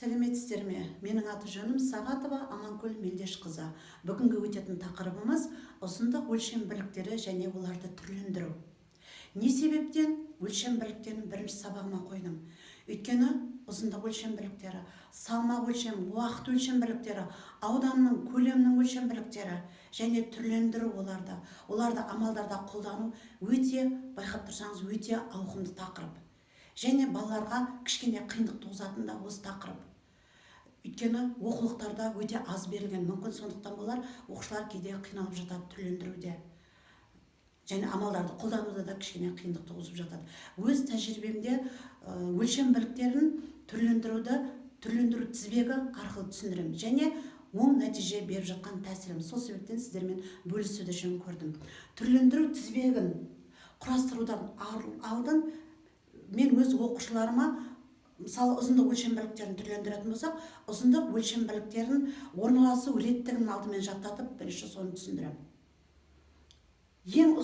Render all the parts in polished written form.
Сәлеметсіздер ме? Менің аты жөнім Сағатова Аманкүл Мелдешқызы. Бүгінгі өтетін тақырыбымыз ұзындық өлшем бірліктері және оларды түрлендіру. Не себептен өлшем бірліктерін бірінші сабағыма қойдым? Өйткені ұзындық өлшем бірліктері, салмақ өлшем, уақыт өлшем бірліктері, ауданның, көлемнің өлшем бірліктері және түрлендіру оларды амалдарда қолдану өте, байқап тұрсаңыз, өте ауқымды тақырып. Және балаларға кішкене қиындық туғызатын да осы тақырып. Өйткені оқулықтарда өте аз берілген, мүмкін сондықтан болар, оқушылар кейде қиналып жатады түрлендіруде. Және амалдарды қолдануда да кішкене қиындық туғызып жатады. Өз тәжірибемде өлшем бірліктерін түрлендіру тізбегі арқылы түсіндіремін. Және оң нәтиже беріп жатқан тәсілім. Сол себептен сіздермен бөлісуді жөн көрдім. Түрлендіру тізбегін құрастырудан алдын мен өз оқушыларыма, мысалы, ұзындық өлшем бірліктерін түрлендіретін болсақ, ұзындық өлшем бірліктерін орналасу реттігін алдымен жаттатып, бірінші соны түсіндіремін. Ең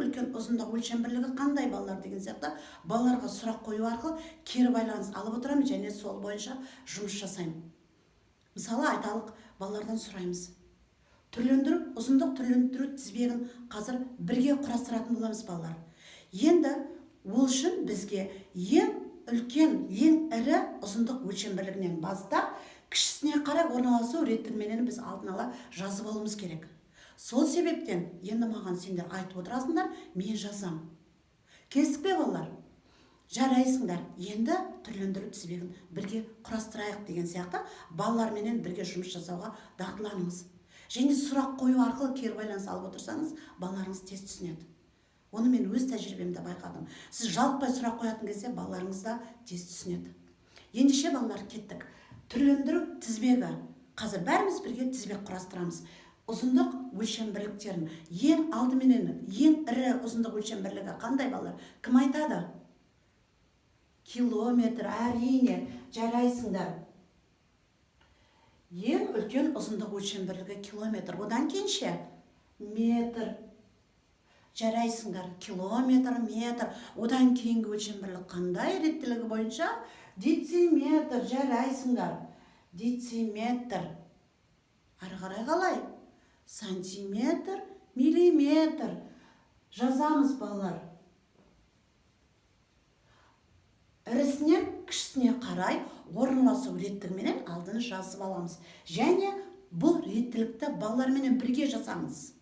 үлкен ұзындық өлшем бірлігі қандай, балалар деген сияқты балаларға сұрақ қою арқылы кері байланыс алып отырамын және сол бойынша жұмыс жасаймын. Мысалы, айталық, балалардан сұраймыз. Ұзындық түрлендіру тізбегін қазір бірге құрастыратын боламыз, балалар. Енді ол үшін бізге ең үлкен, ең ірі ұзындық өлшем бірлігінен бастап, кішісіне қарай орналасу реттігіменен біз алдын ала жазып алуымыз керек. Сол себептен енді маған сендер айтып отырасыңдар, мен жазам. Келістік пе, балалар? Жарайсыңдар. Енді түрлендіру тізбегін бірге құрастырайық деген сияқты балаларменен бірге жұмыс жасауға дағдыланыңыз. Және сұрақ қою арқылы кері байланыс алып отырсаңыз, балаларыңыз тез түсінеді. Оны мен өз тәжірибемде байқадым. Сіз жалықпай сұрақ қоятын кезде балаларыңыз да тез түсінеді. Ендеше, балалар, кеттік. Түрлендіру тізбегі. Қазір бәріміз бірге тізбек құрастырамыз. Ұзындық өлшем бірліктерін. Ең алдыменен, ең ірі ұзындық өлшем бірлігі қандай, балалар? Кім айтады? Километр, әрине, жарайсыңдар. Ең үлкен ұзындық өлшем бірлігі километр. Одан кейін ше? Метр. Жарайсыңдар, километр, метр. Одан кейінгі өлшем бірлік қандай реттілігі бойынша? Дециметр, жарайсыңдар. Дециметр. Ары қарай қалай? Сантиметр, миллиметр. Жазамыз, балалар. Ірісінен кішісіне қарай орналасу реттігіменен алдын жазып аламыз. Және бұл реттілікті балаларменен бірге жасаңыз.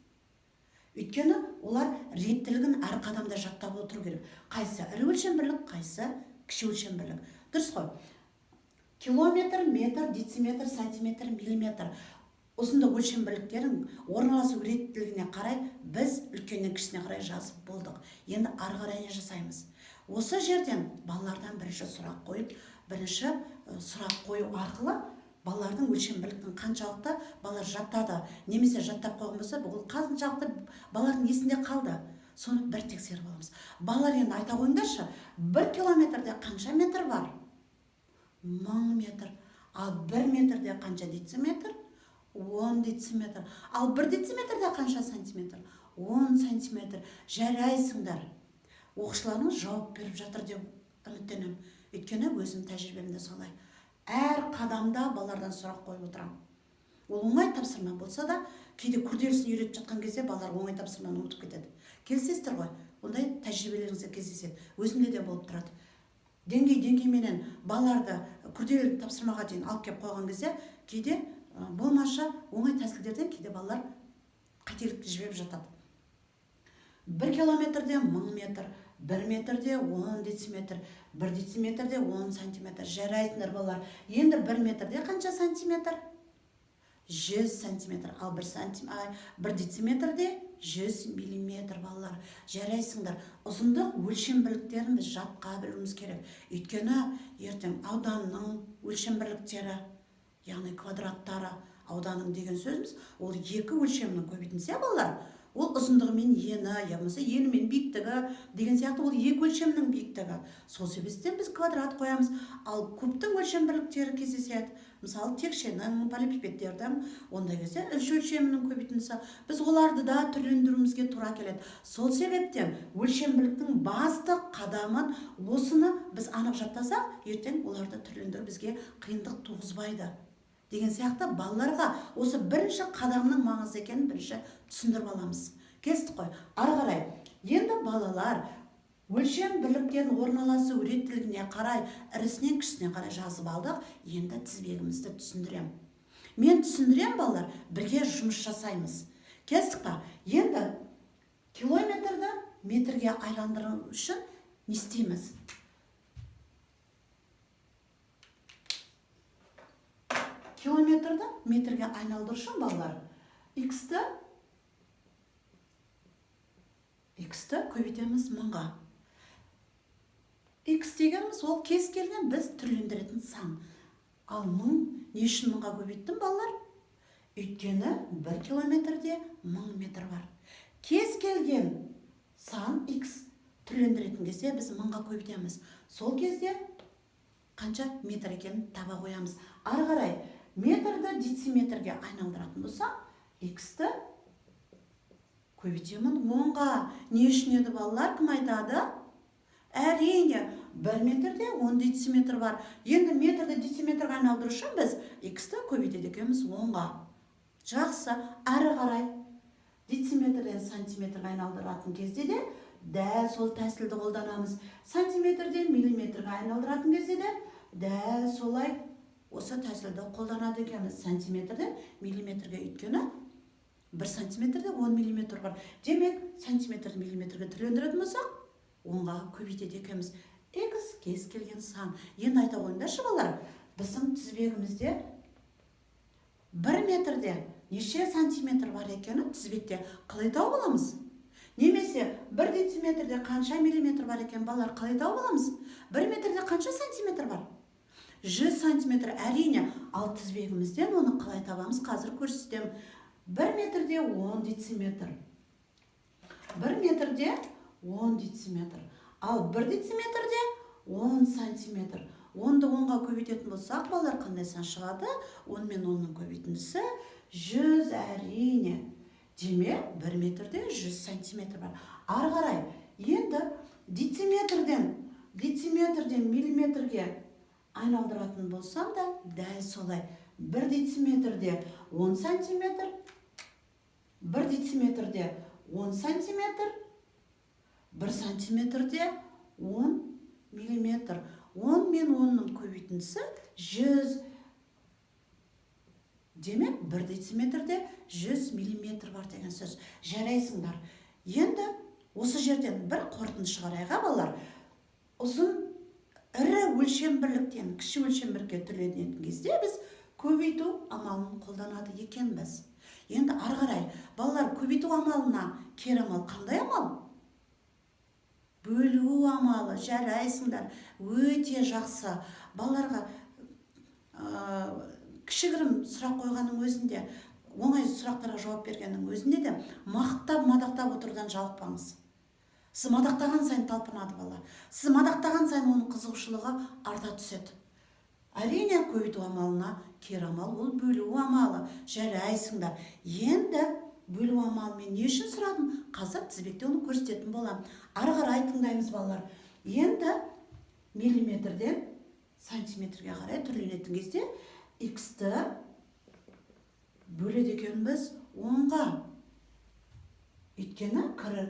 Өйткені олар реттілігін әр қадамда жаттап отыру керек. Қайсы ірі өлшем бірлік, қайсы кіші өлшем бірлік. Дұрыс қой. Километр, метр, дециметр, сантиметр, миллиметр. Ұзындық өлшем бірліктерін орналасу реттілігіне қарай біз үлкеннен кішісіне қарай жазып болдық. Енді ары қарай не жасаймыз? Осы жерден балалардан бірінші сұрақ қойып, бірінші сұрақ қою арқылы балалардың өлшем бірліктің қаншалықты балалар жаттады, немесе жаттап қойған болса, ол қаншалықты балалардың есінде қалды, соны бір тексеріп аламыз. Балалар, енді айта қойыңдаршы, 1 километрде қанша метр бар? 1000 метр. Ал 1 метрде қанша дециметр? 10 дециметр. Ал 1 дециметрде қанша сантиметр? 10 сантиметр. Жарайсыңдар. Оқушыларыңыз жауап беріп жатыр деп үміттенемін. Өйткені өзім тәжірибемде солай. Әр қадамда балалардан сұрақ қойып отырамын. Ол оңай тапсырма болса да, кейде күрделісін үйретіп жатқан кезде балалар оңай тапсырманы ұмытып кетеді. Келісесіздер ғой? Ондай тәжірибелеріңізде кездеседі. Өзімде де болып тұрады. Деңгей-деңгейменен балаларды күрделі тапсырмаға дейін алып келіп қойған кезде, кейде болмашы оңай тәсілдерден кейде балалар қателік жіберіп жатады. 1 километрде 1000 метр, 1 метрде 10 дециметр, 1 дециметрде 10 сантиметр. Жарайсыңдар, балалар. Енді 1 метрде қанша сантиметр? 100 сантиметр. Ал 1 дециметрде 100 миллиметр, балалар. Жарайсыңдар. Ұзындық өлшем бірліктерін біз жатқа білуіміз керек. Өйткені ертең ауданның өлшем бірліктері, яғни квадраттары, ауданның деген сөзіміз, ол екі өлшемнің көбейтіндісі, балалар. Ол ұзындығы мен ені, я болмаса ені мен биіктігі деген сияқты, ол екі өлшемнің биіктігі. Сол себептен біз квадрат қоямыз. Ал кубтың өлшем бірліктері кездеседі. Мысалы, текшенің, параллелепипедтердің, ондай кезде үш өлшемінің көбейтіндісі. Біз оларды да түрлендіруімізге тура келеді. Сол себептен өлшем бірліктің басты қадамын осыны біз анық жаттасақ, ертең оларды түрлендіру бізге қиындық туғызбайды деген сияқты балаларға осы бірінші қадамның маңызды екенін бірінші түсіндіріп аламыз. Келістік қой. Ары қарай енді балалар өлшем бірліктерін орналасу реттілігіне қарай ірісінен кішісіне қарай жазып алдық. Енді тізбегімізді түсіндірем. Мен түсіндірем, балалар, бірге жұмыс жасаймыз. Келістік па? Енді километрді метрге айландыру үшін не істейміз? Километрді метрге айналдыру үшін балалар х-ті көбейтеміз 1000-ға. Х дегеніміз ол кез келген біз түрлендіретін сан. Ал 1000 не үшін 1000-ға көбейттім балалар? Өйткені 1 километрде 1000 метр бар. Кез келген сан х түрлендіретін кезде біз 1000-ға көбейтеміз. Сол кезде қанша метр екенін таба қоямыз. Ары қарай метрді дециметрге айналдыратын болсақ, х-ті көбейтемін 10-ға. Не үшін еді балалар? Кім айтады? Әрине, 1 метрде 10 дециметр бар. Енді метрді дециметрге айналдыру үшін біз х-ті көбейтеді екенбіз 10-ға. Жақсы, ары қарай дециметрден сантиметрге айналдыратын кезде де дәл сол тәсілді қолданамыз. Сантиметрден миллиметрге айналдыратын кезде де дәл солай осы тәсілді қолданады екенбіз. Сантиметрден миллиметрге, өйткені 1 сантиметрде 10 миллиметр бар. Демек, сантиметрді миллиметрге түрлендіретін болсақ, 10-ға көбейтеді екенбіз. Х кез келген сан. Енді айта қойыңдаршы балалар, біздің тізбегімізде 1 метрде неше сантиметр бар екенін тізбекте қалай тауып аламыз? Немесе 1 дециметрде қанша миллиметр бар екенін балалар қалай тауып аламыз? 1 метрде қанша сантиметр бар? 100 сантиметр, әрине. Ал тізбегімізден оны қалай табамыз, қазір көрсетемін. 1 метрде 10 дециметр. 1 метрде 10 дециметр. Ал 1 дециметрде 10 сантиметр. 10-ды 10-ға көбейтетін болсақ, балалар қандай сан шығады? 10 мен 10-ның көбейтіндісі 100, әрине. Демек, 1 метрде 100 сантиметр бар. Ары қарай, енді дециметрден миллиметрге айналдыратын болсам да дәл солай. 1 дециметрде 10 сантиметр, 1 дециметрде 10 сантиметр, 1 сантиметрде 10 миллиметр. 10 мен 10-ның көбейтіндісі 100. Демек, 1 дециметрде 100 миллиметр бар деген сөз. Жарайсыңдар. Енді осы жерден бір қорытынды шығарайық, балалар. Ұзын ірі өлшем бірліктен кіші өлшем бірлікке түрленетін кезде біз көбейту амалын қолданады екенбіз. Енді ары қарай, балалар, көбейту амалына кері амал қандай амал? Бөлу амалы. Жарайсыңдар, өте жақсы. Балаларға кішігірім сұрақ қойғанның өзінде, оңай сұрақтарға жауап бергеннің өзінде де мақтап, мадақтап отырудан жалықпаңыз. Сіз мадақтаған сайын талпынады бала. Сіз мадақтаған сайын оның қызығушылығы арта түседі. Әрине, көбейту амалына кері амал ол бөлу амалы. Жарайсыңдар. Енді бөлу амалын мен не үшін сұрадым? Қазір тізбекте оны көрсететін боламын. Ары қарай тыңдаймыз балалар. Енді миллиметрден сантиметрге қарай түрленетін кезде х-ті бөледі екенбіз 10-ға. Өйткені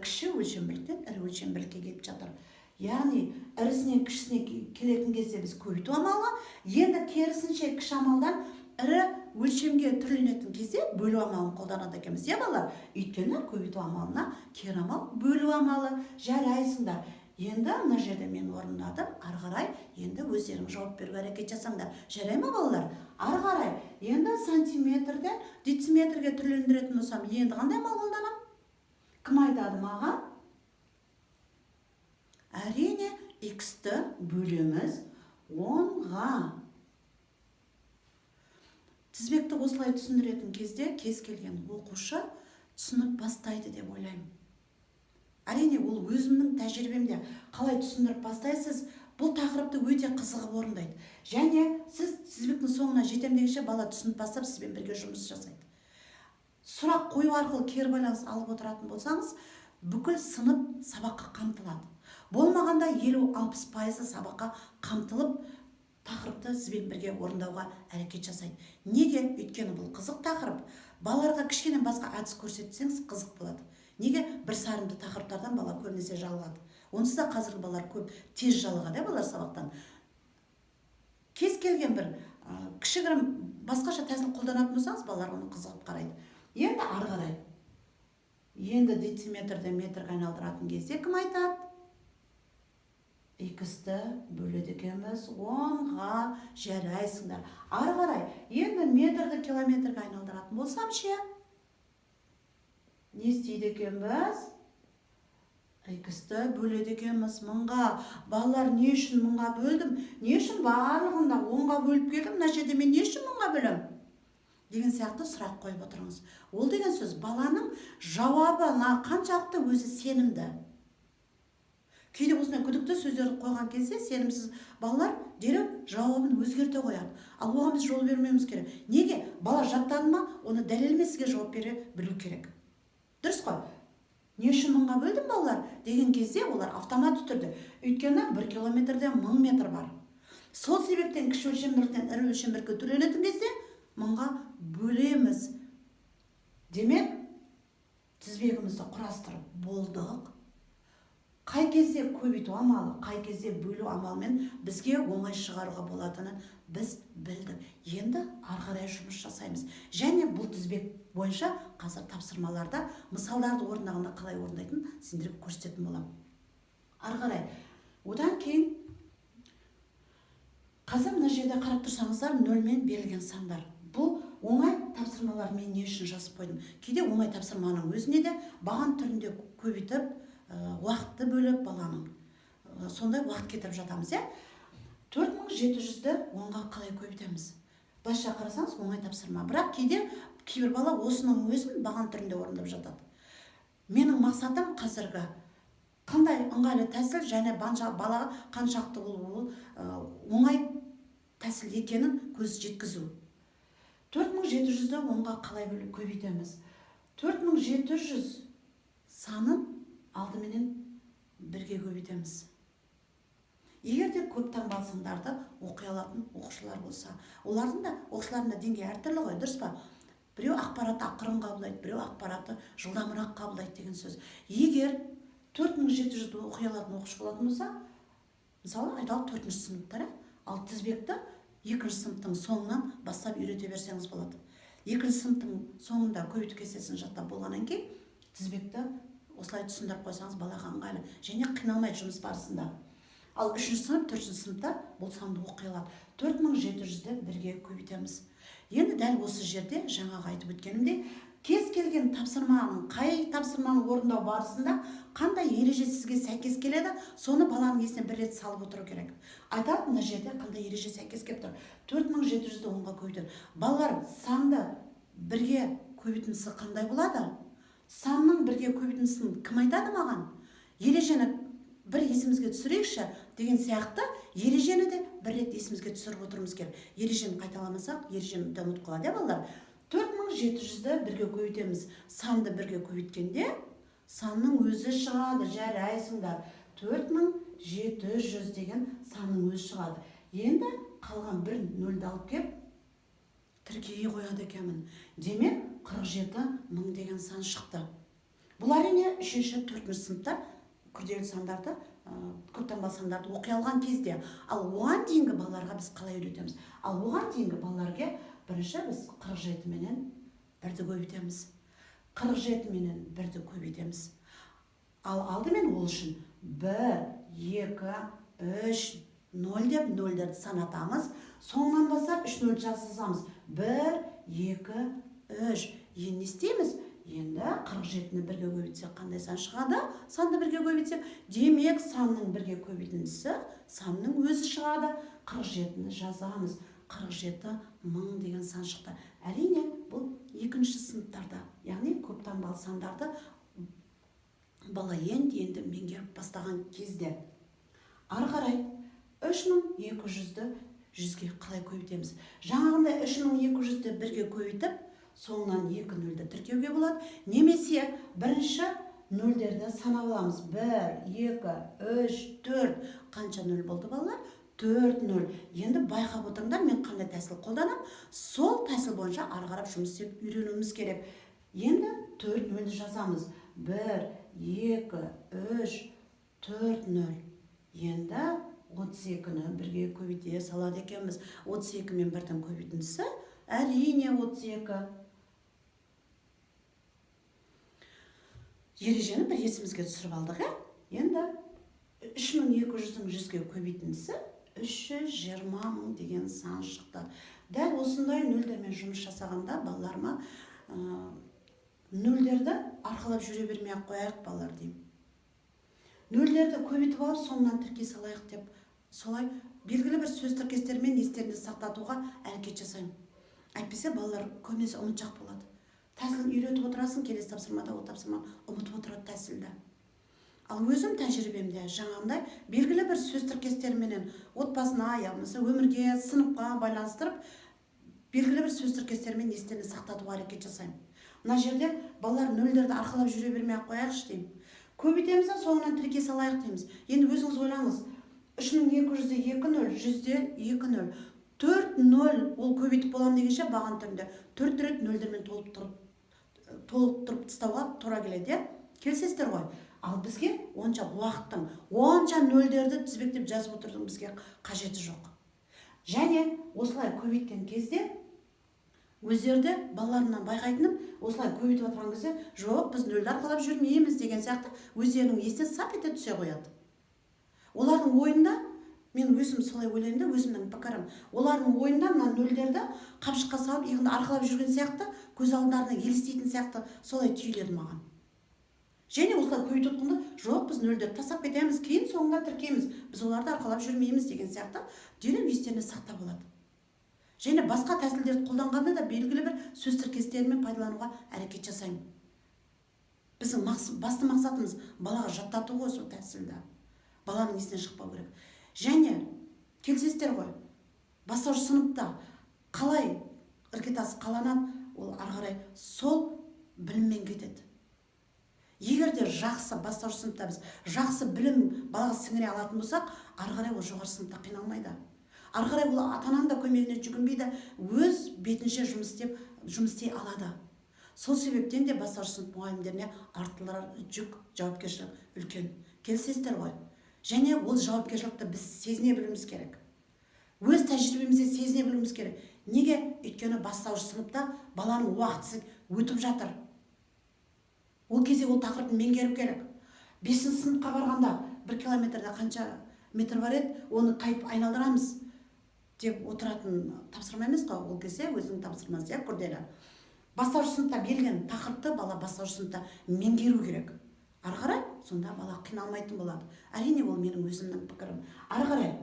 кіші өлшем бірліктен ірі өлшем бірлікке келіп жатыр. Яғни ірісінен кішісіне келетін кезде біз көбейту амалы, енді керісінше кіші амалдан ірі өлшемге түрленетін кезде бөлу амалын қолданады екенбіз, иә балалар? Өйткені көбейту амалына кері амал бөлу амалы. Жарайсыңдар. Енді мына жерде мен орындадым. Ары қарай енді өздерің жауап беруге әрекет жасаңдар. Жарай ма балалар? Ары қарай енді сантиметрден дециметрге түрлендіретін болсам, енді қандай амал қолданамын? Кім айтады маған? Әрине, х-ті бөлеміз 10-ға. Тізбекті осылай түсіндіретін кезде кез келген оқушы түсініп бастайды деп ойлаймын. Әрине, ол өзімнің тәжірибемде қалай түсіндіріп бастайсыз, бұл тақырыпты өте қызығып орындайды. Және сіз тізбектің соңына жетем дегенше бала түсініп бастап, сізбен бірге жұмыс жасайды. Сұрақ қою арқылы кері байланыс алып отыратын болсаңыз, бүкіл сынып сабаққа қамтылады. Болмағанда 50-60% сабаққа қамтылып, тақырыпты сізбен бірге орындауға әрекет жасайды. Неге? Өйткені бұл қызық тақырып. Балаларға кішкене басқа әдіс көрсетсеңіз, қызық болады. Неге? Бір сарынды тақырыптардан бала көбінесе жалығады. Онсыз да қазіргі балалар көп тез жалығады, балалар сабақтан. Кез келген бір кішігірім басқаша тәсіл қолданатын болсаңыз, балалар оны қызығып қарайды. Енді ары қарай. Енді дециметрді метрге айналдыратын кезде кім айтады? Х-ті бөледі екенбіз 10-ға, жарайсыңдар. Ары қарай, енді метрді километрге айналдыратын болсам ше? Не істейді екенбіз? Х-ті бөледі екенбіз 1000-ға. Балалар, не үшін 1000-ға бөлдім? Не үшін барлығында 10-ға бөліп келдім? Мына жерде мен не үшін 1000-ға бөлемін? Деген сияқты сұрақ қойып отырыңыз. Ол деген сөз, баланың жауабына қаншалықты өзі сенімді. Кейде осындай күдікті сөздерді қойған кезде сенімсіз балалар дереу жауабын өзгерте қояды. Ал оған біз жол бермеуіміз керек. Неге? Бала жаттады ма, оны дәлелмен сізге жауап бере білу керек. Дұрыс қой? Не үшін 1000-ға бөлдім, балалар деген кезде олар автоматты түрде, өйткені 1 километрде 1000 метр бар. Сол себептен кіші өлшем бірліктен ірі өлшем бірлікке түрленетін кезде 1000-ға бөлеміз. Демек, тізбегімізді құрастырып болдық. Қай кезде көбейту амалы, қай кезде бөлу амалымен бізге оңай шығаруға болатынын біз білдік. Енді ары қарай жұмыс жасаймыз. Және бұл тізбек бойынша қазір тапсырмаларда мысалдарды орындағанда қалай орындайтынын сендерге көрсететін боламын. Ары қарай. Одан кейін қазір мына жерде қарап тұрсаңыздар, нөлмен берілген сандар. Бұл оңай тапсырмалар мен не үшін жазып қойдым? Кейде оңай тапсырманың өзіне де баған түрінде көбейтіп, уақытты бөліп баланың сондай уақыт кетіріп жатамыз, иә? 4700-ді 10-ға қалай көбейтеміз? Былайша қарасаңыз, оңай тапсырма, бірақ кейде кейбір бала осының өзін баған түрінде орындап жатады. Менің мақсатым қазіргі қандай ыңғайлы тәсіл және балаға қаншалықты ол оңай тәсіл екенін көз жеткізу. 4700-ді 10-ға қалай көбейтеміз? 4700 санын алдыменен бірге көбейтеміз. Егер де көп таңбалы сандарды оқи алатын оқушылар болса, олардың да, оқушылардың да деңгейі әртүрлі ғой, дұрыс па? Біреу ақпаратты ақырын қабылдайды, біреу ақпаратты жылдамырақ қабылдайды деген сөз. Егер 4700-ді оқи алатын оқушы болатын болса, мысалы, айталық, төртінші сыныптар, иә? Ал тізбекті екінші сыныптың соңынан бастап үйрете берсеңіз болады. Екінші сыныптың соңында көбейту кестесін жаттап болғаннан кейін тізбекті осылай түсіндіріп қойсаңыз, балаға ыңғайлы және қиналмайды жұмыс барысында. Ал үшінші сынып, төртінші сыныпта бұл санды оқи алады. 4700-ді бірге көбейтеміз. Енді дәл осы жерде жаңағы айтып өткенімдей, кез келген тапсырманың, қай тапсырманы орындау барысында қандай ереже сізге сәйкес келеді, соны баланың есіне бір рет салып отыру керек. Айтады, мына жерде қандай ереже сәйкес келіп тұр? 4700-ді 10-ға көбейту. Балалар, санды бірге көбейтіндісі қандай болады? Санның бірге көбейтіндісін кім айтады маған? Ережені бір есімізге түсірейікші деген сияқты ережені де бір рет есімізге түсіріп отыруымыз керек. Ережені қайталамасақ, ережені де ұмытып қалады, иә, балалар? 4700-ді бірге көбейтеміз. Санды бірге көбейткенде санның өзі шығады, жарайсыңдар. 4700 деген санның өзі шығады. Енді қалған бір нөлді алып келіп тіркей қояды екенмін. Демек, 47 мың деген сан шықты. Бұл, әрине, үшінші, төртінші сыныптар күрделі сандарды, көп таңбалы сандарды оқи алған кезде. Ал оған дейінгі балаларға біз қалай үйретеміз? Ал оған дейінгі балаларға бірінші біз 47 менен бірді көбейтеміз. 47 менен бірді көбейтеміз. Ал алдымен ол үшін 1, 2, 3, 0 деп нөлдерді санатамыз. Соңынан бастап 3 нөл жазамыз. 1, 2, 3. Енді не істейміз? Енді 47-ні бірге көбейтсек, қандай сан шығады? Санды бірге көбейтсек, демек, санның бірге көбейтіндісі санның өзі шығады. 47-ні жазамыз. 47 мың деген сан шықты. Әрине, Бұл екінші сыныптарда, яғни көп таңбалы сандарды бала енді меңгеріп бастаған кезде. Ары қарай 3200-ді 100-ге қалай көбейтеміз? Жаңағындай 3200-ді бірге көбейтіп, соңынан 2 нөлді тіркеуге болады. Немесе бірінші нөлдерді санап аламыз. 1, 2, 3, 4. Қанша нөл болды, балалар? 4 нөл. Енді байқап отырыңдар, мен қандай тәсіл қолданамын, сол тәсіл бойынша ары қарап жұмыс істеп үйренуіміз керек. Енді 4 нөлді жазамыз. 1, 2, 3, 4 нөл. Енді 32-ні бірге көбейте салады екенбіз. 32 мен 1-дің көбейтіндісі әрине 32. Ережені бір есімізге түсіріп алдық, ә? Енді 3200-дің 100-ге көбейтіндісі 320 мың деген сан шықты. Дәл осындай нөлдермен жұмыс жасағанда балаларыма нөлдерді арқалап жүре бермей ақ қояйық, балалар деймін. Нөлдерді көбейтіп алып, соңынан тіркей салайық деп, солай белгілі бір сөз тіркестерімен естерінде сақтатуға әрекет жасаймын. Әйтпесе балалар көбінесе ұмытшақ болады. Тәсілін үйретіп отырасың, келесі тапсырмада ол тапсырманы ұмытып отырады тәсілді. Ал өзім тәжірибемде жаңағындай белгілі бір сөз тіркестеріменен отбасына, я болмаса өмірге, сыныпқа байланыстырып, белгілі бір сөз тіркестерімен естеріне сақтатуға әрекет жасаймын. Мына жерде балалар нөлдерді арқалап жүре бермей ақ қояйықшы деймін. Көбейтеміз де соңынан тіркей салайық дейміз. Енді өзіңіз ойлаңыз, 3200-де 2 нөл, 100-де 2 нөл. 4 нөл ол көбейтіп боламын дегенше баған түрінде 4 рет нөлдермен толықтырып тастауға тура келеді, иә? Келісесіздер ғой? Ал бізге онша уақыттың, онша нөлдерді тізбектеп жазып отырудың бізге қажеті жоқ. Және осылай көбейткен кезде өздері де балаларынан байқайтыным, осылай көбейтіп отырған кезде жоқ, біз нөлді арқалап жүрмейміз деген сияқты өздерінің есіне сап ете түсе қояды. Олардың ойында, мен өзім солай ойлаймын да, өзімнің пікірім, олардың ойында мына нөлдерді қапшыққа салып иығында арқалап жүрген сияқты, көз алдарына елестейтін сияқты солай түйіледі маған. Және осылай көбейтіп отқанда жоқ, біз нөлдерді тастап кетеміз, кейін соңында тіркейміз, біз оларды арқалап жүрмейміз деген сияқты дереу естеріне сақтап алады. Және басқа тәсілдерді қолданғанда да белгілі бір сөз тіркестерімен пайдалануға әрекет жасаймын. Біздің басты мақсатымыз балаға жаттату ғой сол тәсілді. Баланың есінен шықпау керек. Және келісесіздер ғой, бастауыш сыныпта қалай іргетасы қаланады, ол ары қарай сол біліммен кетеді. Егер де жақсы бастауыш сыныпта біз жақсы білім балаға сіңіре алатын болсақ, ары қарай ол жоғары сыныпта қиналмайды. Ары қарай ол ата-ананың да көмегіне жүгінбейді, өз бетінше жұмыс істей алады. Сол себептен де бастауыш сынып мұғалімдеріне артылар жүк, жауапкершілік үлкен. Келісесіздер ғой? Және ол жауапкершілікті біз сезіне білуіміз керек. Өз тәжірибемізде сезіне білуіміз керек. Неге? Өйткені бастауыш сыныпта баланың уақытысы өтіп жатыр. Ол кезде ол тақырыпты меңгеру керек. 5 сыныпқа барғанда 1 километрде қанша метр бар еді, оны қайтып айналдырамыз деп отыратын тапсырма емес қой. Ол кезде өзінің тапсырмасы, иә, күрделі. Бастауыш сыныпта берілген тақырыпты бала бастауыш сыныпта меңгеру керек. Ары қарай сонда бала қиналмайтын болады. Әрине, ол менің өзімнің пікірім. Ары қарай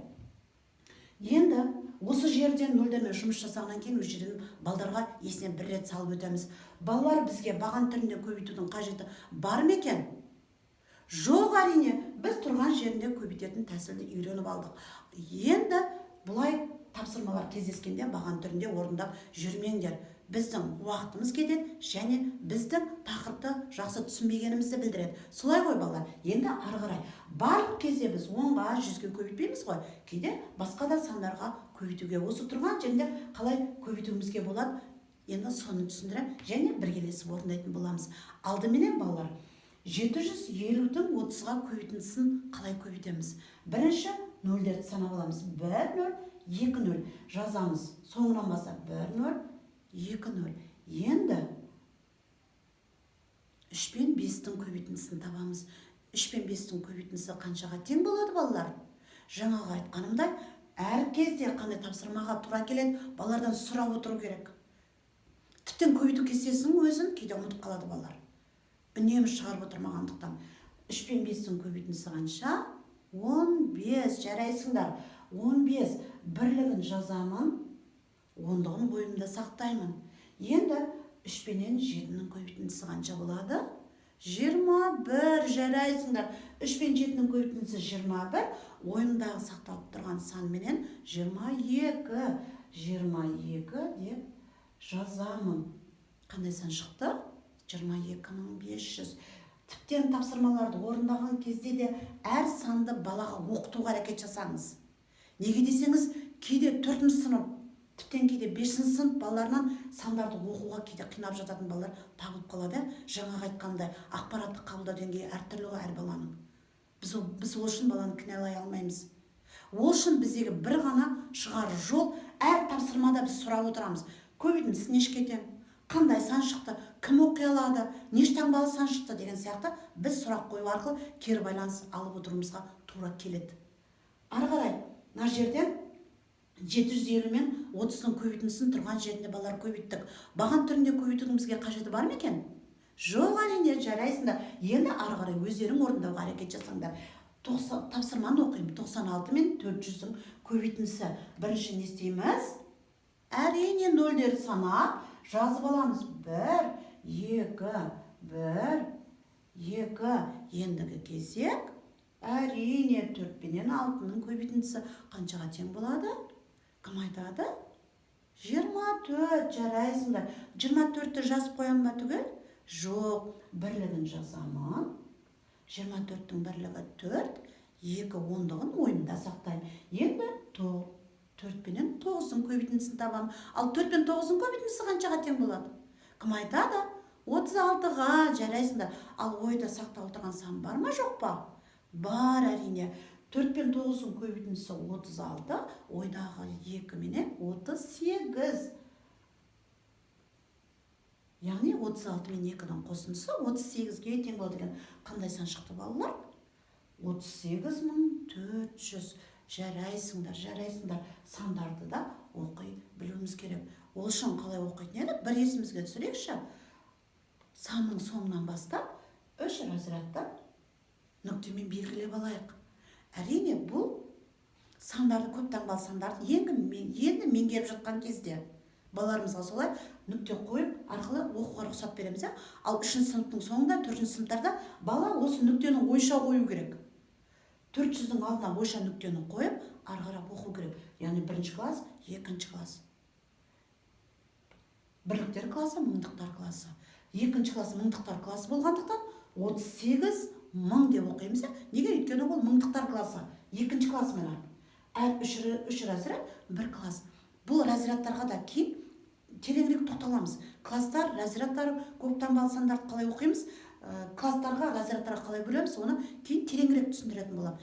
енді осы жерден нөлдермен жұмыс жасағаннан кейін осы жерден балдарға есіне бір рет салып өтеміз. Балалар, бізге баған түрінде көбейтудің қажеті бар ма екен? Жоқ, әрине, біз тұрған жерінде көбейтетін тәсілді үйреніп алдық. Енді бұлай тапсырмалар кездескенде баған түрінде орындап жүрмеңдер. Біздің уақытымыз кетеді және біздің тақырыпты жақсы түсінбегенімізді білдіреді. Солай ғой, балалар? Енді ары қарай барлық кезде біз 10-ға, 100-ге көбейтпейміз ғой. Кейде басқа да сандарға көбейтуге, осы тұрған жерінде қалай көбейтуімізге болады, енді соны түсіндіремін және біргелесіп орындайтын боламыз. Алдыменен, балалар, 750-дің 30-ға көбейтіндісін қалай көбейтеміз? Бірінші нөлдерді санап аламыз. 1 0, 2 0 жазамыз. Соңынан бастап 1 0, 2 0. Енді 3 пен 5-тің көбейтіндісін табамыз. 3 пен 5-тің көбейтіндісі қаншаға тең болады, балалар? Жаңағы айтқанымдай, әр кезде қандай тапсырмаға тура келеді, балалардан сұрап отыру керек. Тіптен көбейту кестесінің өзін кейде ұмытып қалады балалар. Үнемі шығарып отырмағандықтан. 3 пен 5-тің көбейтіндісі қанша? 15. Жарайсыңдар. 15 бірлігін жазамын, ондығын ойымда сақтаймын. Енді 3 пенен 7-нің көбейтіндісі қанша болады? 21. Жарайсыңдар. 3 пен 7-нің көбейтіндісі 21. Ойымдағы сақталып тұрған санменен 22. 22 деп жазамын. Қандай сан шықты? 22 500. Тіптен тапсырмаларды орындаған кезде де әр санды балаға оқытуға әрекет жасаңыз. Неге десеңіз, кейде 4-ші сынып, тіптен кейде 5-ші сынып балаларынан сандарды оқуға кейде қинап жататын балалар табылып қалады. Жаңағы айтқандай, ақпаратты қабылдау деңгейі әртүрлі ғой әр баланың. Біз ол үшін баланы кінәлай алмаймыз. Ол үшін біздегі бір ғана шығар жол, әр тапсырмада біз сұрап отырамыз. Көбейтіндісі нешеге тең? Қандай сан шықты? Кім оқи алады? Неше таңбалы сан шықты деген сияқты біз сұрақ қою арқылы кері байланыс алып отыруымызға тура келеді. Ары қарай мына жерден 750 мен 30-ның көбейтіндісін тұрған жерінде балалар көбейттік. Баған түрінде көбейтудің бізге қажеті бар ма екен? Жоқ, әрине, жарайсыңдар. Енді ары қарай өздерің орындауға әрекет жасаңдар. Тапсырманы оқимын. 96 мен 400-дің көбейтіндісі. Бірінші не істейміз? Әрине, нөлдерді санап жазып аламыз. 1, 2, 1, 2. Ендігі кезек әрине 4 пенен 6-ның көбейтіндісі қаншаға тең болады? Кім айтады? 24. Жарайсыңдар. 24-ті жазып қоямын ба түгел? Жоқ, бірлігін жазамын. 24-тің бірлігі 4, 2 ондығын ойымда сақтаймын. Енді 4 пенен 9-ның көбейтіндісін табамын. Ал 4 пен 9-ның көбейтіндісі қаншаға тең болады? Кім айтады? 36-ға. Жарайсыңдар. Ал ойда сақталып отырған сан бар ма, жоқ па? Бар, әрине. 4 пен 9-ның көбейтіндісі 36, ойдағы 2 менен 38. Яғни 36 мен 2-дің қосындысы 38-ге тең болады екен. Қандай сан шықты, балалар? 38 400. Жарайсыңдар, жарайсыңдар. Сандарды да оқи білуіміз керек. Ол үшін қалай оқитын едік? Бір есімізге түсірейікші. Санның соңынан бастап 3 разрядты нүктемен белгілеп алайық. Әрине, бұл сандарды, көп таңбалы сандарды енді меңгеріп жатқан кезде балаларымызға солай нүкте қойып арқылы оқуға рұқсат береміз, иә? Ал 3-ші сыныптың соңында, 4-ші сыныптарда бала осы нүктені ойша қою керек. 400-дің алдына ойша нүктені қойып, ары қарап оқу керек. Яғни 1-ші класс, 2-ші класс. Бірліктер классы, мыңдықтар классы. 2-ші класс мыңдықтар классы болғандықтан 38 000 деп оқимыз, иә? Неге? Өйткені ол мыңдықтар классы. 2-ші класс міне. Әр үш разряд бір класс. Бұл разрядтарға да кейін тереңірек тоқталамыз. Класстар, разрядтар, көп таңбалы сандарды қалай оқимыз, класстарға, разрядтарға қалай бөлеміз, оны кейін тереңірек түсіндіретін боламын.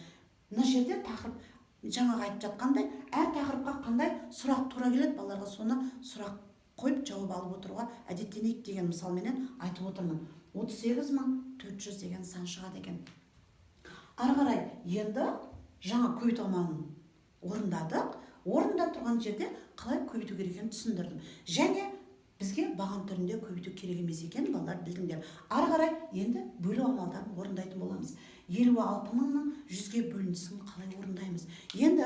Мына жерде тақырып жаңағы айтып жатқандай, әр тақырыпқа қандай сұрақ тура келеді, балаларға соны сұрақ қойып жауап алып отыруға әдеттенейік деген мысалменен айтып отырмын. 38 400 деген сан шығады екен. Ары қарай енді жаңа көбейту амалын орындадық. Орында тұрған жерде қалай көбейту керек екенін түсіндірдім. Және бізге баған түрінде көбейту керек емес екенін балалар білдіңдер. Ары қарай енді бөлу амалдарын орындайтын боламыз. 56 мыңның 100-ге бөлінісін қалай орындаймыз? Енді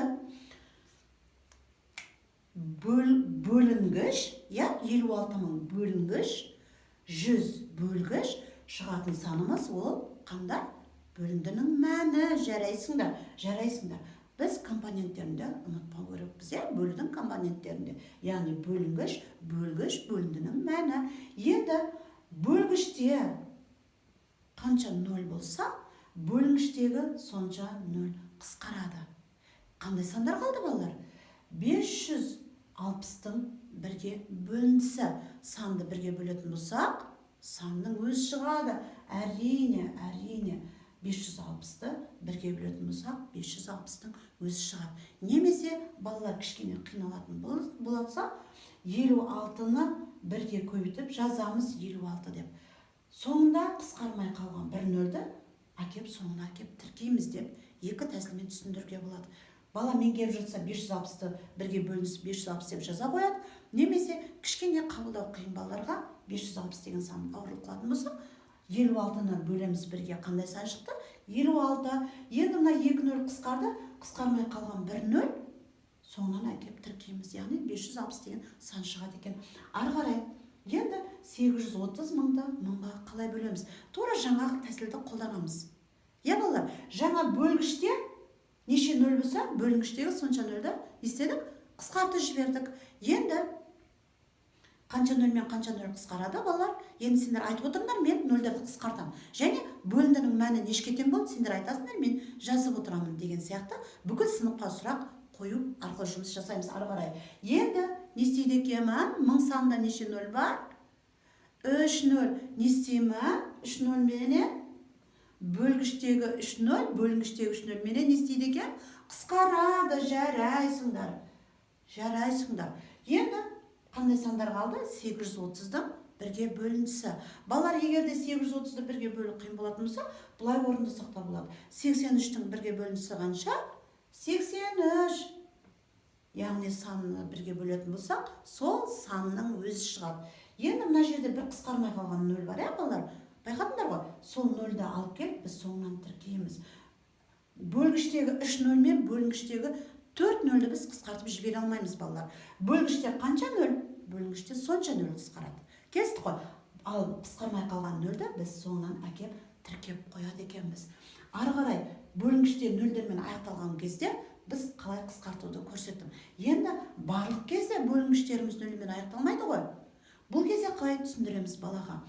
бөлінгіш, иә, 56 мың бөлінгіш, 100 бөлгіш, шығатын санымыз ол қандай? Бөліндінің мәні. Жарайсыңдар, жарайсыңдар. Біз компоненттерінде ұмытпау керекпіз, иә, бөлудің компоненттерінде. Яғни бөлінгіш, бөлгіш, бөліндінің мәні. Енді бөлгіште қанша нөл болса, бөлінгіштегі сонша нөл қысқарады. Қандай сандар қалды, балалар? 560-тың бірге бөліндісі. Санды бірге бөлетін болсақ, санның өзі шығады. Әрине, әрине, 560-ты бірге бөлетін болсақ, 560-тың өзі шығады. Немесе балалар кішкене қиналатын болатса, 56-ны бірге көбейтіп жазамыз 56 деп. Соңында қысқармай қалған бір нөлді әкеп соңына әкеп тіркейміз деп екі тәсілмен түсіндіруге болады. Бала меңгеріп жатса, 560-ты бірге бөлінісі 560 деп жаза қояды. Немесе кішкене қабылдау қиын балаларға 560 деген сан ауырлық қылатын болса, 56-ны бөлеміз бірге, қандай сан шықты? 56. Енді мына екі нөл қысқарды, қысқармай қалған бір нөл соңынан әкеп тіркейміз. Яғни 560 деген сан шығады екен. Ары қарай Енді 830 мыңды мыңға қалай бөлеміз? Тура жаңағы тәсілді қолданамыз. Иә, балалар, жаңа бөлгіште неше нөл болса, бөлінгіштегі сонша нөлді не істедік? Қысқартып жібердік. Енді қанша нөл мен қанша нөл қысқарады, балалар? Енді сендер айтып отырыңдар, мен нөлдерді қысқартамын. Және бөліндінің мәні нешеге тең болды, сендер айтасыңдар, мен жазып отырамын деген сияқты бүкіл сыныпқа сұрақ қою арқылы жұмыс жасаймыз ары қарай. Енді не істейді екенмін? Мың санында неше нөл бар? 3 нөл. Не істеймін? 3 нөл менен бөлгіштегі 3 нөл, бөлінгіштегі 3 нөл менен не істейді екен? Қысқарады. Жарайсыңдар. Жарайсыңдар. Енді қандай сандар қалды? 830-дың бірге бөліндісі. Балалар, егер де 830-ды бірге бөлу қиын болатын болса, былай орындасақ та болады. 83-тің бірге бөліндісі қанша? 83. Яғни санны бірге бөлетін болсақ, сол санның өзі шығады. Енді мына жерде бір қысқармай қалған нөл бар, иә, балалар? Байқадыңдар ғой? Сол нөлді алып келіп, біз соңынан тіркейміз. Бөлгіштегі 3 нөл мен бөлінгіштегі 4 нөлді біз қысқартып жібере алмаймыз, балалар. Бөлгіште қанша нөл? Бөлінгіште сонша нөл қысқарады. Келістік қой? Ал қысқармай қалған нөлді біз соңынан әкеп тіркеп қояды екенбіз. Ары қарай бөлінгіште нөлдермен аяқталған кезде біз қалай қысқартуды көрсеттім. Енді барлық кезде бөлінгіштеріміз нөлмен аяқталмайды ғой. Бұл кезде қалай түсіндіреміз балаға?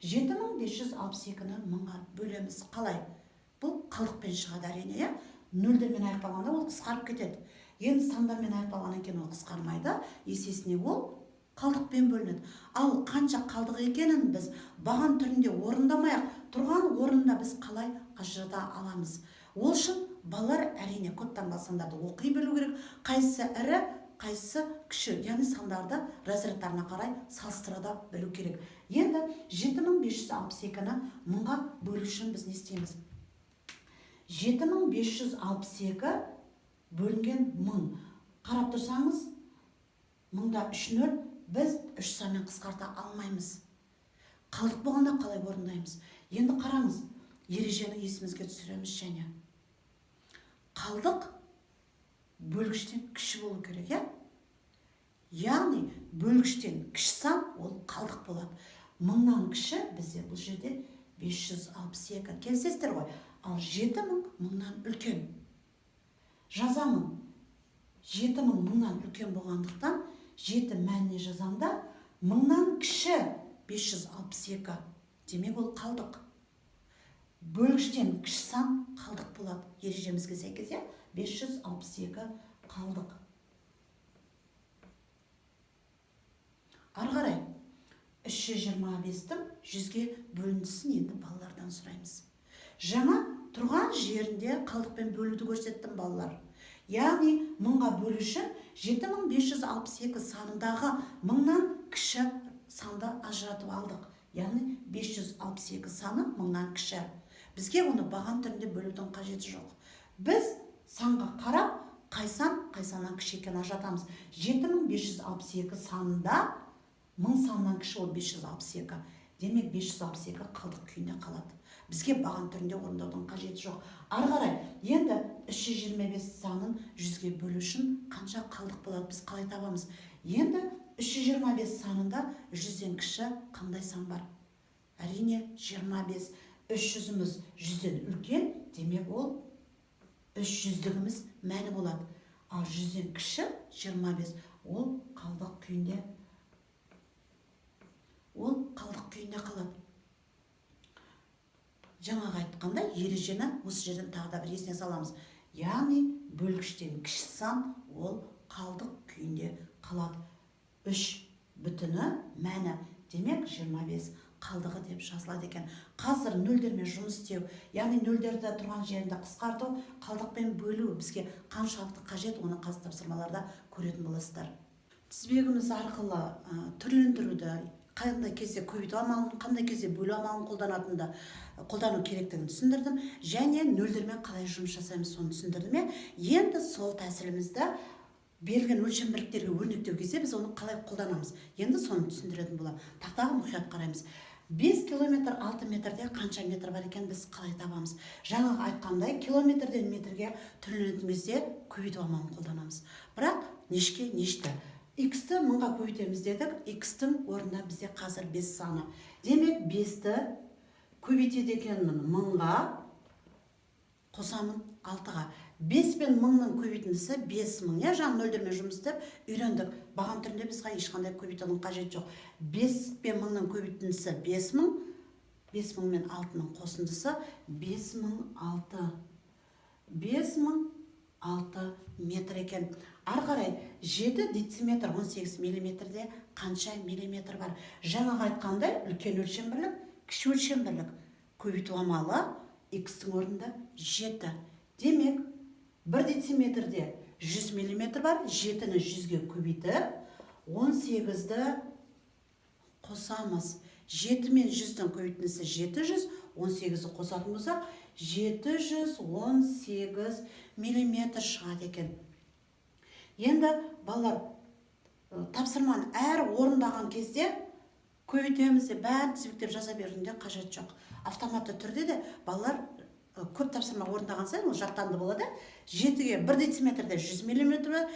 7562-ні мыңға бөлеміз. Қалай? Бұл қалдықпен шығады әрине, иә? Нөлдермен аяқталғанда ол қысқарып кетеді. Енді сандармен аяқталғаннан кейін ол қысқармайды, есесіне ол қалдықпен бөлінеді. Ал қанша қалдық екенін біз баған түрінде орындамай-ақ тұрған орнында біз қалай ажырата аламыз? Ол үшін балалар әрине көп таңбалы сандарды оқи білу керек. Қайсысы ірі, қайсысы кіші, яғни сандарды разрядтарына қарай салыстыра да білу керек. Енді 7562-ні мыңға бөлу үшін біз не істейміз? 7562 бөлінген 1000. Қарап тұрсаңыз, мыңда 3 нөл, біз 3 санмен қысқарта алмаймыз. Қалдық болғанда қалай орындаймыз? Енді қараңыз, ережені есімізге түсіреміз және. Қалдық бөлгіштен кіші болу керек, иә? Яғни бөлгіштен кіші сан ол қалдық болады. Мыңнан кіші бізде бұл жерде 562. Келісесіздер ғой? Ал 7000 мыңнан үлкен. Жазамын. 7000 мыңнан үлкен болғандықтан 7 мәніне жазамын да, мыңнан кіші 562. Демек ол қалдық. Бөлгіштен кіші сан қалдық болады. Ережемізге сәйкес, иә? 562 қалдық. Ары қарай 325-тің 100-ге бөліндісін енді балалардан сұраймыз. Жаңа тұрған жерінде қалдықпен бөлуді көрсеттім, балалар. Яғни мыңға бөлу үшін 7562 санындағы мыңнан кіші санды ажыратып алдық. Яғни 562 саны мыңнан кіші. Бізге оны баған түрінде бөлудің қажеті жоқ. Біз санға қарап, қай сан, қай саннан кіші екенін ажыратамыз. 7562 санында мың саннан кіші ол 562. Демек 562 қалдық күйінде қалады. Бізге баған түрінде орындаудың қажеті жоқ. Ары қарай, енді 325 санын 100-ге бөлу үшін қанша қалдық болады, біз қалай табамыз? Енді 325 санында 100-ден кіші қандай сан бар? Әрине 25. Үш жүзіміз 100-ден үлкен, демек ол үш жүздігіміз мәні болады. Ал 100-ден кіші 25, ол қалдық күйінде. Ол қалдық күйінде қалады. Жаңағы айтқандай ережені осы жерден тағы да бір есіне саламыз. Яғни бөлгіштен кіші сан ол қалдық күйінде қалады. 3 бүтіні мәні, демек 25 қалдығы деп жазылады екен. Қазір нөлдермен жұмыс істеу, яғни нөлдерді тұрған жерінде қысқарту, қалдықпен бөлу бізге қаншалықты қажет, оны қазір тапсырмаларда көретін боласыздар. Тізбегіміз арқылы түрлендіруді, қандай кезде көбейту амалын, қандай кезде бөлу амалын қолдану керектігін түсіндірдім. Және нөлдермен қалай жұмыс жасаймыз соны түсіндірдім. Енді сол тәсілімізді берілген өлшем бірліктерге өрнектеу кезде біз оны қалай қолданамыз? Енді соны түсіндіретін боламын. Тақтаға мұқият қараймыз. 5 километр 6 метрде қанша метр бар екен біз қалай табамыз? Жаңағы айтқандай километрден метрге түрленетін кезде көбейту амалын қолданамыз. Бірақ нешке нешті? Х-ті мыңға көбейтеміз дедік. Х-тің орнына бізде қазір 5 саны. Демек, 5-ті көбейтеді екенмін мыңға, қосамын 6-ға. 5 пен мыңның көбейтіндісі 5000. Иә, жаңа нөлдермен жұмыс істеп үйрендік. Баған түрінде бізге ешқандай көбейтудің қажеті жоқ. 5 пен мыңның көбейтіндісі 5000. 5000 мен 6-ның қосындысы 5006. 5006 метр екен. Ары қарай 7 дециметр 18 миллиметрде қанша миллиметр бар? Жаңағы айтқандай, үлкен өлшем бірлік, кіші өлшем бірлік. Көбейту амалы х-тің орнында 7. Демек, 1 дециметрде 100 миллиметр бар, 7-ні 100-ге көбейтіп, 18-ді қосамыз. 7 мен 100-дің көбейтіндісі 700, 18-ді қосатын болсақ, 718 миллиметр шығады екен. Енді балалар, тапсырманы әр орындаған кезде көбейтеміз деп бәрін тізбектеп жаза берудің де қажеті жоқ. Автоматты түрде де балалар көп тапсырма орындаған сайын ол жаттанды болады. 7-ге 1 дециметрде 100 миллиметр бар,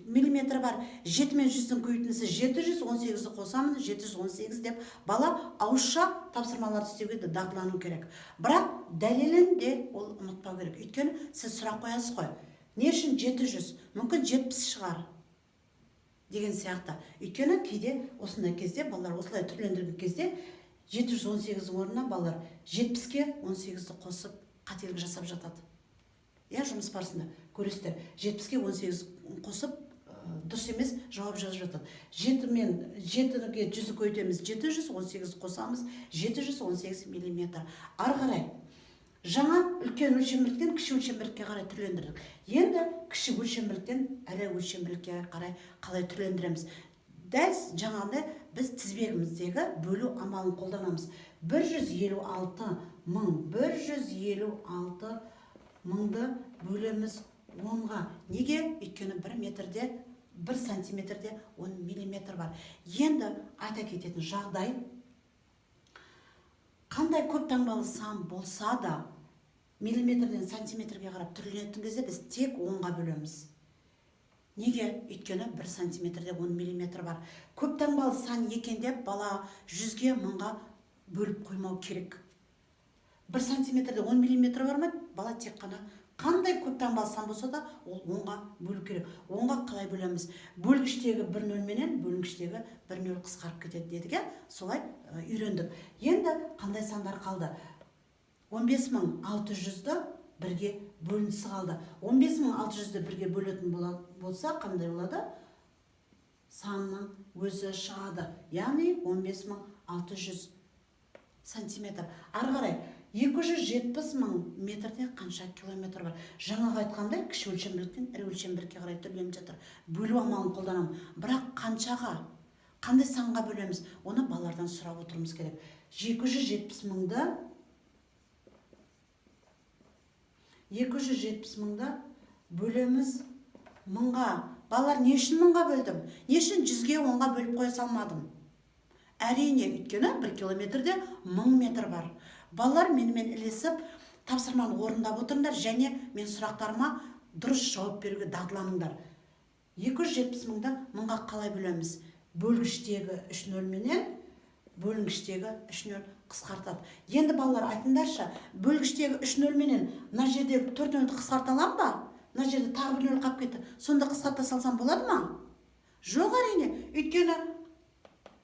миллиметр бар. 7 мен 100-дің көбейтіндісі 700, 18-ді қосамын, 718 деп бала ауызша тапсырмаларды істеуге де дағдылану керек. Бірақ дәлелін де ол ұмытпау керек. Өйткені сіз сұрақ қоясыз ғой. Не үшін 700? Мүмкін 70 шығар деген сияқты. Өйткені кейде осындай кезде балалар осылай түрлендірген кезде 718-дің орнына балалар 70-ке 18-ді қосып қателік жасап жатады. Иә, жұмыс барысында көресіздер, 70-ке 18 қосып, дұрыс емес жауап жазып жатады. 7 мен 7-ге 100-ді көбейтеміз, 700, 18-ді қосамыз, 718 миллиметр. Ары қарай жаңа үлкен өлшем бірліктен кіші өлшем бірлікке қарай түрлендірдік. Енді кіші өлшем бірліктен ірі өлшем бірлікке қарай қалай түрлендіреміз? Дәл жаңағындай біз тізбегіміздегі бөлу амалын қолданамыз. Бір жүз елу алты мың, бір жүз елу алты мыңды бөлеміз онға. Неге? Өйткені бір метрде, бір сантиметрде 10 миллиметр бар. Енді айта кететін жағдай, қандай көп таңбалы сан болса да миллиметрден сантиметрге қарап түрленетін кезде біз тек онға бөлеміз. Неге? Өйткені бір сантиметрде 10 миллиметр бар. Көп таңбалы сан екен деп бала 100-ге, 1000-ға бөліп қоймау керек. Бір сантиметрде 10 миллиметр бар ма? Бала тек қана қандай көп таңбалы сан болса да ол онға бөлу керек. Онға қалай бөлеміз? Бөлгіштегі бір нөл менен бөлінгіштегі бір нөл қысқарып кетеді дедік, иә? Солай үйрендік. Енді қандай сандар қалды? Он бес мың алты жүзді бірге бөлінісі қалды. Он бес мың алты жүзді бірге бөлетін болса, қандай болады? Санның өзі шығады. Яғни он бес мың алты жүз сантиметр. Ары қарай 270 мың метрде қанша километр бар? Жаңағы айтқандай, кіші өлшем бірліктен ірі өлшем бірлікке қарай түрленіп жатыр. Бөлу амалын қолданамын. Бірақ қаншаға, қандай санға бөлеміз? Оны балалардан сұрап отыруымыз керек. Екі жүз жетпіс мыңды, екі жүз жетпіс мыңды бөлеміз мыңға. Балалар, не үшін мыңға бөлдім? Не үшін жүзге, онға бөліп қоя салмадым? Әрине, өйткені бір километрде 1000 метр бар. Балалар, менімен ілесіп тапсырманы орындап отырыңдар және мен сұрақтарыма дұрыс жауап беруге дағдыланыңдар. Екі жүз жетпіс мыңды мыңға қалай бөлеміз? Бөлгіштегі үш нөл менен бөлінгіштегі үш нөл қысқартады. Енді балалар, айтыңдаршы, бөлгіштегі үш нөл менен мына жерде төрт нөлді қысқарта аламын ба? Мына жерде тағы бір нөл қалып кетті. Сонда қысқарта салсам болады ма? Жоқ, әрине. Өйткені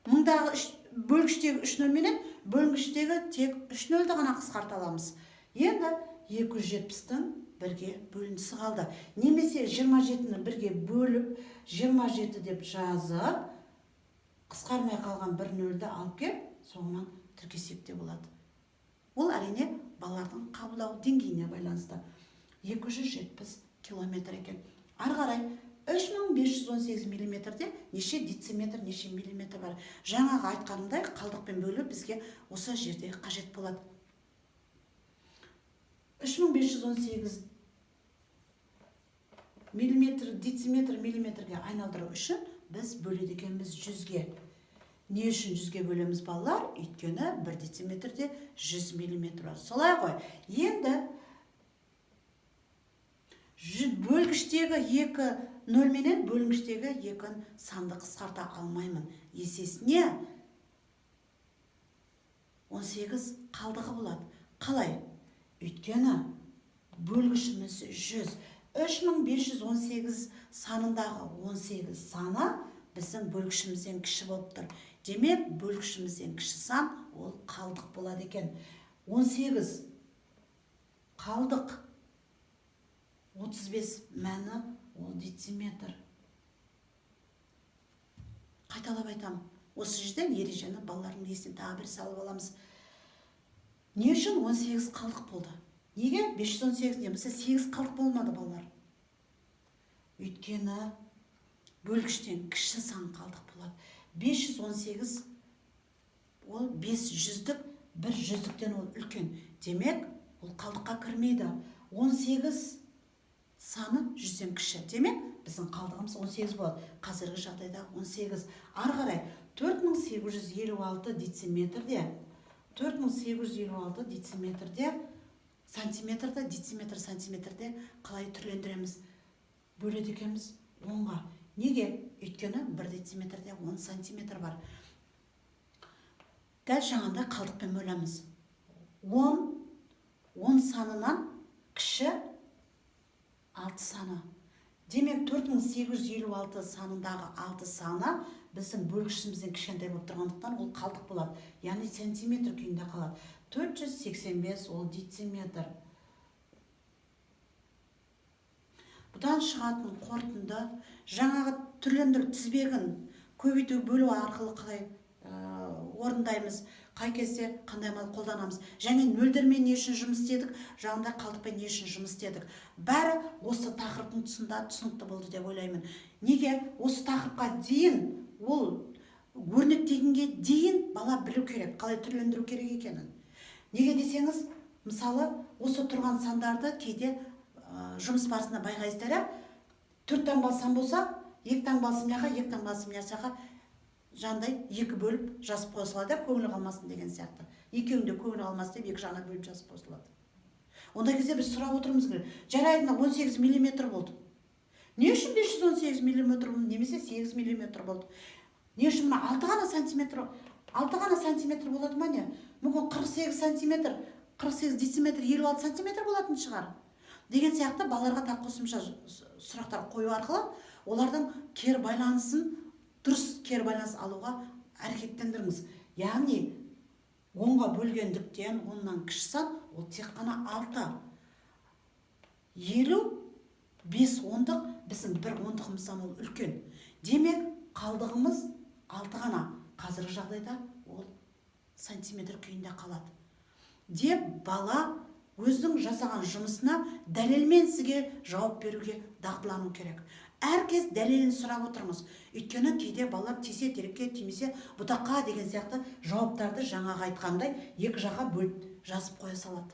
мыңдағы үш, бөлгіштегі үш нөл менен бөлінгіштегі тек үш нөлді ғана қысқарта аламыз. Енді екі жүз жетпістің бірге бөліндісі қалды. Немесе жиырма жетіні бірге бөліп, жиырма жеті деп жазып, қысқармай қалған бір нөлді алып келіп, соңынан тіркесек те болады. Ол әрине балалардың қабылдау деңгейіне байланысты. Екі жүз жетпіс километр екен. Ары қарай үш мың бес жүз он сегіз миллиметрде неше дециметр, неше миллиметр бар. Жаңағы айтқанымдай, қалдықпен бөлу бізге осы жерде қажет болады. Үш мың бес жүз он сегіз миллиметр, дециметр, миллиметрге айналдыру үшін біз бөледі екенбіз жүзге. Не үшін жүзге бөлеміз, балалар? Өйткені бір дециметрде жүз миллиметр бар. Солай ғой. Енді Бөлгіштегі 2 нөл менен бөлінгіштегі 2 санды қысқарта алмаймын. Есесіне 18 қалдығы болады. Қалай? Өйткені бөлгішіміз 100. 3518 санындағы 18 саны біздің бөлгішімізден кіші болып тұр. Демек, бөлгішімізден кіші сан ол қалдық болады екен. 18 қалдық 35 мәні ол дециметр. Қайталап айтамын. Осы жерден ережені балалардың есіне тағы бір салып аламыз. Не үшін 18 қалдық болды? Неге 518 не болмаса 8 қалдық болмады балалар? Өйткені бөлгіштен кіші сан қалдық болады. 518 ол 5 жүздік, бір жүздіктен ол үлкен. Демек, ол қалдыққа кірмейді. 18 саны 100-ден кіші. Демек, біздің қалдығымыз 18 болады. Қазіргі жағдайда 18. Ары қарай 4856 дециметрде, 4856 дециметрде, сантиметрде, дециметр сантиметрде қалай түрлендіреміз? Бөледі екенбіз 10-ға. Неге? Өйткені 1 дециметрде 10 сантиметр бар. Дәл жаңағындай қалдықпен бөлеміз. 10 санынан кіші 6 саны. Демек, 4856 санындағы 6 саны біздің бөлгішімізден кішкентай болып тұрғандықтан ол қалдық болады. Яғни сантиметр күйінде қалады. 485 ол дециметр. Бұдан шығатын қорытынды жаңағы түрлендіру тізбегін көбейту бөлу арқылы қалай орындаймыз, қай кезде қандай амал қолданамыз, және нөлдермен не үшін жұмыс істедік, жаңағындай қалдықпен не үшін жұмыс істедік. Бәрі осы тақырыптың тұсында түсінікті болды деп ойлаймын. Неге осы тақырыпқа дейін, ол өрнектегенге дейін бала білу керек, қалай түрлендіру керек екенін. Неге десеңіз, мысалы, осы тұрған сандарды кейде жұмыс барысында байқайсыздар, 4 таңбалы сан болса, 2 таңбалысы мына жаққа, 2 таңбалысы мына жаққа жаңағыдай 2 бөліп жазып қоя салады, көңіл қалмасын деген сияқты. Екеуінің де көңілі қалмасын деп екі жағына бөліп жазып қоя салады. Ондай кезде біз сұрап отыруымыз керек. Жарайды, мына 18 миллиметр болды. Не үшін 518 миллиметр болды, немесе 8 миллиметр болды? Не үшін мына 6 ғана сантиметр, 6 ғана сантиметр болады ма не? Мүмкін 48 сантиметр, 48 дециметр, 56 сантиметр болатын шығар. Деген сияқты балаларға тағы қосымша сұрақтар қою арқылы олардың кері байланысын, дұрыс кері байланыс алуға әрекеттендіріңіз. Яғни 10-ға бөлгендіктен 10-нан кіші сан ол тек қана 6. 55 ондық біздің бір ондығымыздан ол үлкен. Демек, қалдығымыз 6 ғана. Қазіргі жағдайда ол сантиметр күйінде қалады. Деп бала өзінің жасаған жұмысына дәлелмен сізге жауап беруге дағдылану керек. Әркез дәлелін сұрап отырыңыз. Өйткені кейде балалар тисе терекке, тимесе бұтаққа деген сияқты жауаптарды жаңағы айтқандай екі жаққа бөліп жазып қоя салады.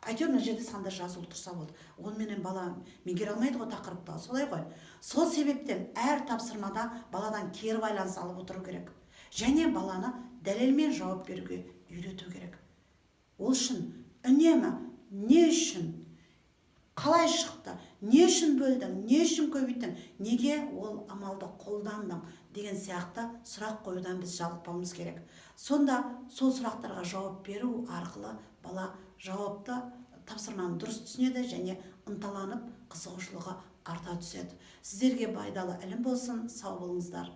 Әйтеуір мына жерде сандар жазулы тұрса болды. Онымен бала меңгере алмайды ғой тақырыпты, солай ғой. Сол себептен әр тапсырмада баладан кері байланыс алып отыру керек. Және баланы дәлелмен жауап беруге үйрету керек. Ол үшін үнемі не үшін, қалай шықты, не үшін бөлдің, не үшін көбейттің, неге ол амалды қолдандың деген сияқты сұрақ қоюдан біз жалықпауымыз керек. Сонда сол сұрақтарға жауап беру арқылы бала жауапты тапсырманы дұрыс түсінеді және ынталанып қызығушылығы арта түседі. Сіздерге пайдалы ілім болсын, сау болыңыздар.